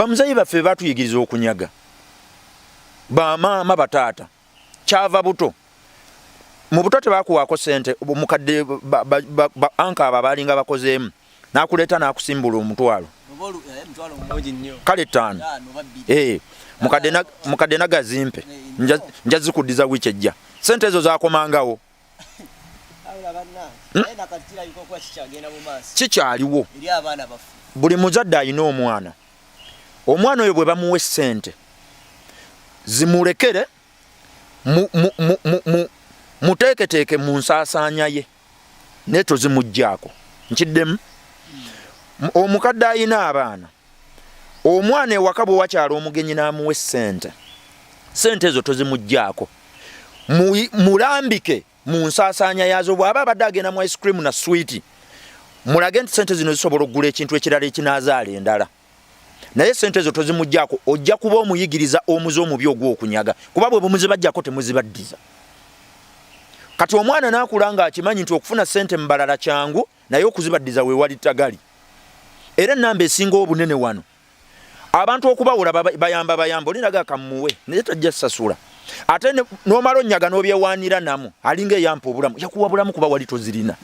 Bamuzayi baffe batuyigiriza okunyaga, bamaama, bataata, kyava buto. Mu buto tebakuwaako sente. Mukadde anka abo abalinga bakozeemu nakuleeta nakusimbula 500. Eh, kale 5. Eh, mukadde nagazimpe, nja zikuddiza wiiki ejja. Sente ezo zakomangawo. Kikyaliwo. Buli muzadde alina omwana, omwana oyo bwe bamuwa essente zimulekere, muteeketeeke mu nsaasaanya ye, naye tozimugjaako. Nkiddemu, omukadde alina abaana, omwana ewaka bwe wakyala omugenyi n'amuwa essente, sente ezo tozimugjaako, mulambike mu nsaasaanya yaazo. Bw'aba abadde agenda mu ice cream na sweet, mulage nti sente zino zisobola okugula ekintu ekirala ekinaazaala endala, naye sente ezo tozimugjaako. Ojja kuba omuyigiriza omuze omubi ogw'okunyaga, kuba bwe bumuzibajjako temuzibaddiza. Kati omwana n'akula ng'akimanyi nti okufuna sente mu balala kyangu, naye okuzibaddiza weewali ttagali. Era enamba esinga obunene wano, abantu okubawula bayamba bayamba, olinaga kamuwe naye tajja sasula. Ate n'omala onyaga n'obyewaanira namu, alinga eyampa obulamu, yakuwa bulamu kuba wali tozirina.